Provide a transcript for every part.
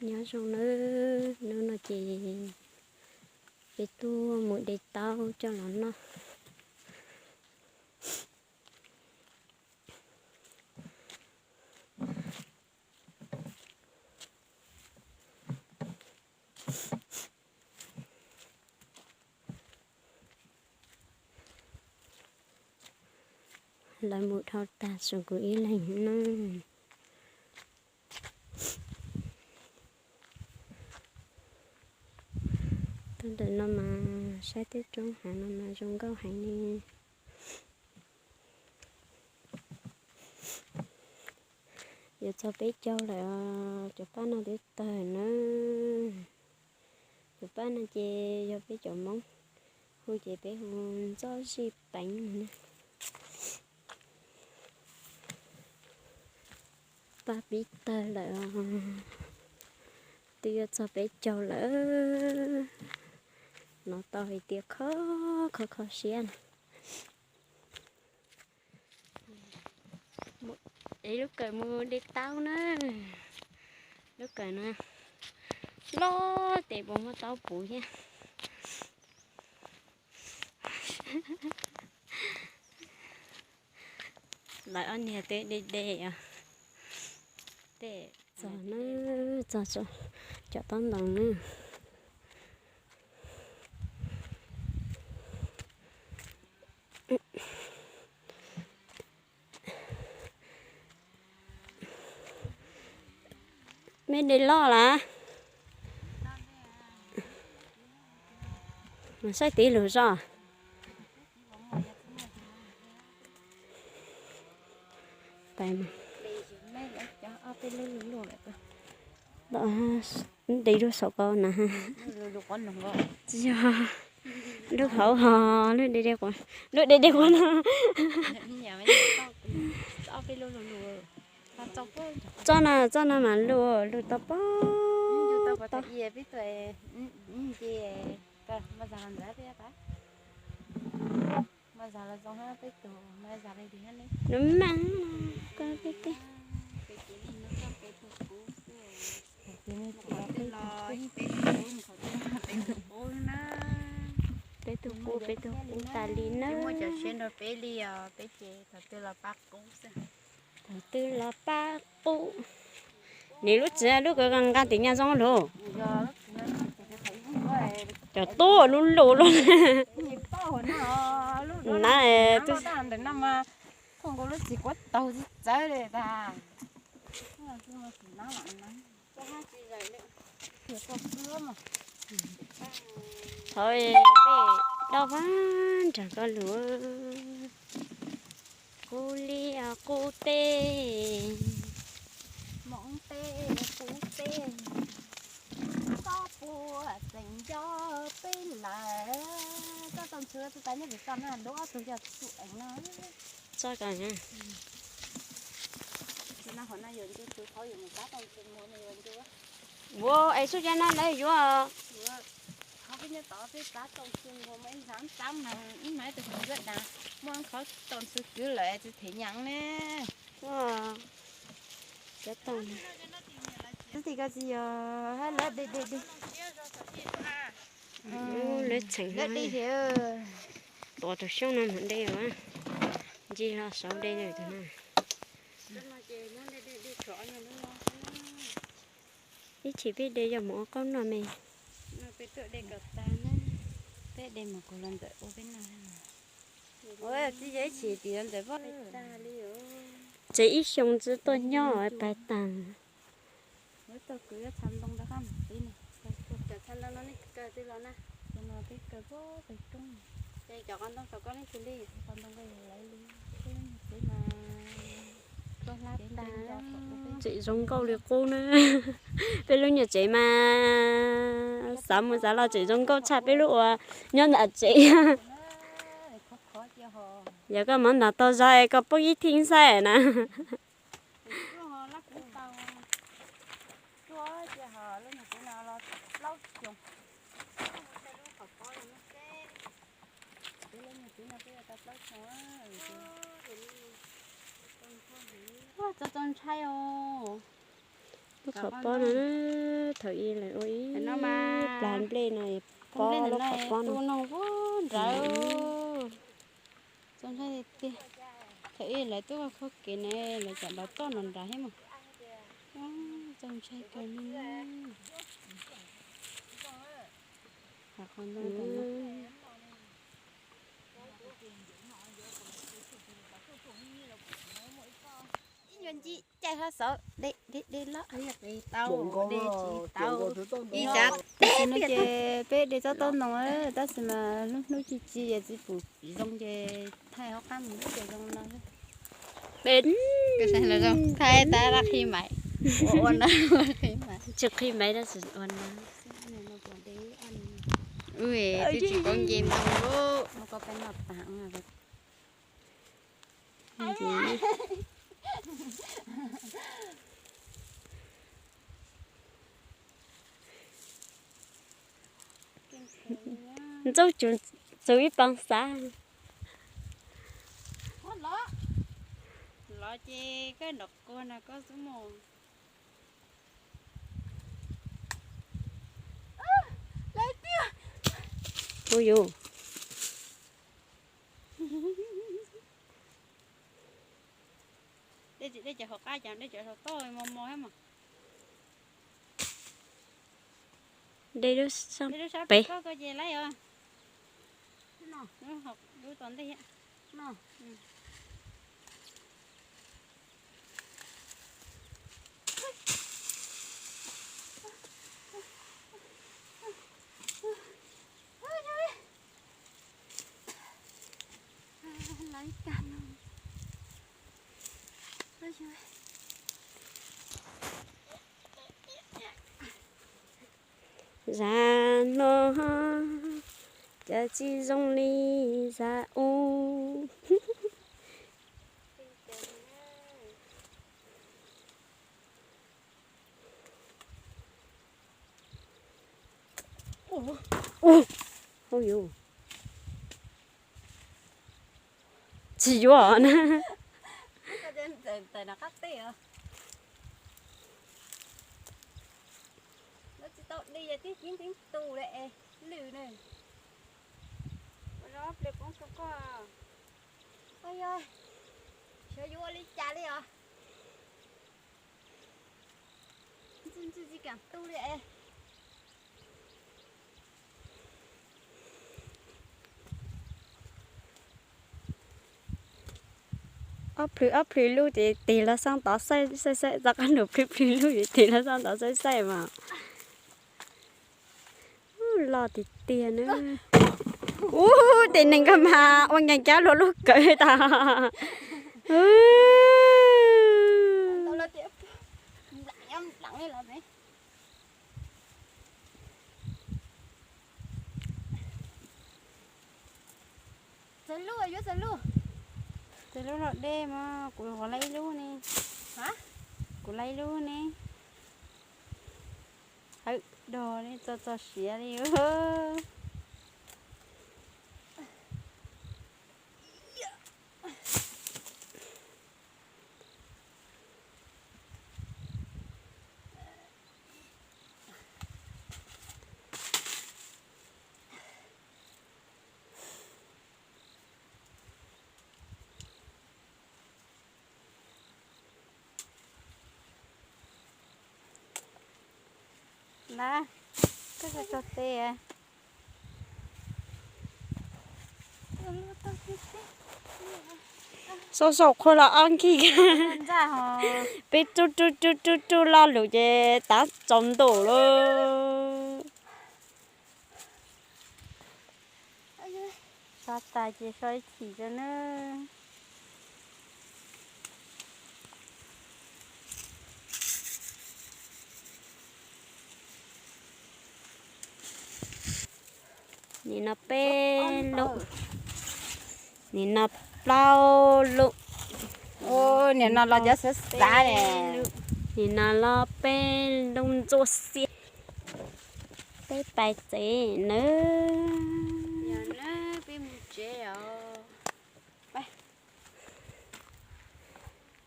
Nyob zoo nawb, hnub no ces peb tuaj mus de taub coj los noj. Lawv mus dhau tag tshuav kuv ib leeg na. Tuaj ntawm no mas saib tej roob hav no mas zoo nkauj heev li. Yuav txog peb caug lawm, cov paj no twb tawg na. Cov paj no ces yog peb cov Hmoob hu ces peb hu ntxob zij peev no na. Paj pib tawg lawm, twb yuav txog peb caug lawm. Hnov tau hais tias kho kho kho siab na. Ev lub kawm mus de taub na. Lub kawm no loj tes puas muaj taub puv thiab. Lawv ob niag twb de de os. Tej txog na, txog cov taub ntoos na. Mej de loj lawm? Saib tib lus zoj. De lub saum ko na. Tsis yog, lub hauv ho, lub de de quav, lub de de quav no. Txoj no, txoj no mas lus, lus tau pob. Nws mas ko peb teg. Peb tug qub, peb tug qub tas li na. Muaj cov siab nrog peb li os, peb ces thaum twg los pab qub xwb. Thaum twg los pab qub. Nws lub txiv lub ko nqa tim nyab zoo lug. Cov tub lub lus lub. Na, ntawm no mas, lub txiv kuab taug txawv txawv li tas. Qhov tej dab vab nrog koj lus. Qub liaj qub teb, moov teb qub teb, koj puas tseem nco peb lawm? Txoj tau ntxhw tsis tas nyob pem toj na, lub ob tug yog txuj eev no. Txoj ko na. Ua es xub cab no lawv yuav. Cov tau. Twb tsis ko tsis yog lawv de de de. Lawv tseem tuav tus xyoob no mus de, ncig los saud de tus no. Ib chim peb de yog mus ua qaub noj me. Peb de mus kuv los ntawm ua peb noj. Tsis yog ib chim tim los ntawm pab. Tsev ib xyoo tsis tuaj nyob pais tag. Tsev zoo nkauj li qub na. Peb lub nyuam tsev mas xav mus xav los tseem zoo nkauj tshaj peb lub uas nyob ntawm tsev. Yog koj mov ntaus tau zog es koj poob ib thij xwb na. Txaus txaus ntshai os. Lub qhov pob no, thaum ub lawv ua ib plag nplej no pob lub qhov pob no. Nrawd, txaus ntshai tiag. Thaum ub lawv tuaj khaub kev ne, lawv cov nrov toj nrov nrad thiab mas. Txaus ntshai kawg li. Ib nyuag ncig caij hlo xauv de loj, de tsis tau, de tsis tau. Ib tsam tam sim no ces peb de tsob taub ntoo, tab sis mas lub hnub ci ci es txiv pum zoo ces thaij hauv qab mus lub ces zoo no. Thaij tab laj qhi maiv, ua no, tsis qhi maiv tab sis ua no. Ub, twb tsis paub nce ntoo lawm. Ntxub txug ib pab xav. Los ces koj nrov quaj no koj xub mus. Hu yus. Dej tsis dej ces hauv qab, cov dej cov saum toj mos mos thiab mas. Dej lub sab pem. Koj ces laib os. Lub tom ntej. Zam no cas tsis zoo li zam ub. Ub, tsis yuav na. Lawv tsis tau di twb ceev ceev tus li es lwj na. Ua zoo pliag poob rau koj. Xyov yuav ua li cas li os. Ntxwj ntxwj tsis kam tu li es. Ob plhws ob plhws lub ces tig los xab tod xaij xaij xaij, rov qab los plhws plhws lub ces tig los xab tod xaij xaij mas. Loj tiag tiag na. Ub, tej neeg koj mas ua nkees cab luag lub kawm tas. Txawg lub, yuav txawg lub. Txawg lub los dej mas kuv qhov laib ib lub ne. Kuv laib ib lub ne. Hawm dog li txog txog siav li. Na, koj tso tso tes. Sau sau qhua los ob nkig. Peb rub rub rub rub rub lo lus ces tav tsaus ntuj lawm. Sab tas ces so ib chim rau na. Nim no peb lub, nim no plaub lub. Nim no los cov xav xav ne. Nim no los peb lub ntxuaj xiab. Peb pais tsev nawb.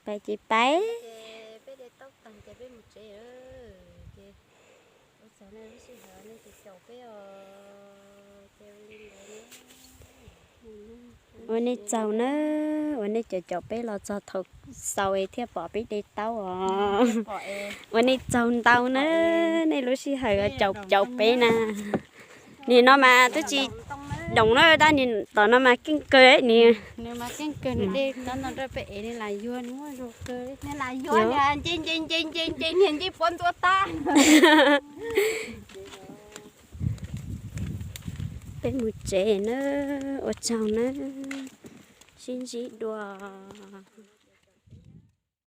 Pais ces pais. Peb de tau tag ces peb mus tsev. Ua nej tsaug na, ua nej caum caum peb los txog thaum xaus es thiaj pom peb de taub os. Ua nej tsaug ntau na, nej lub sij hawm caum caum peb na. Nim no mas twb tsis doom na, dab nim tom no mas keej kawg nim. Peb mus tsev na, ua tsaug na, sib ntsib dua.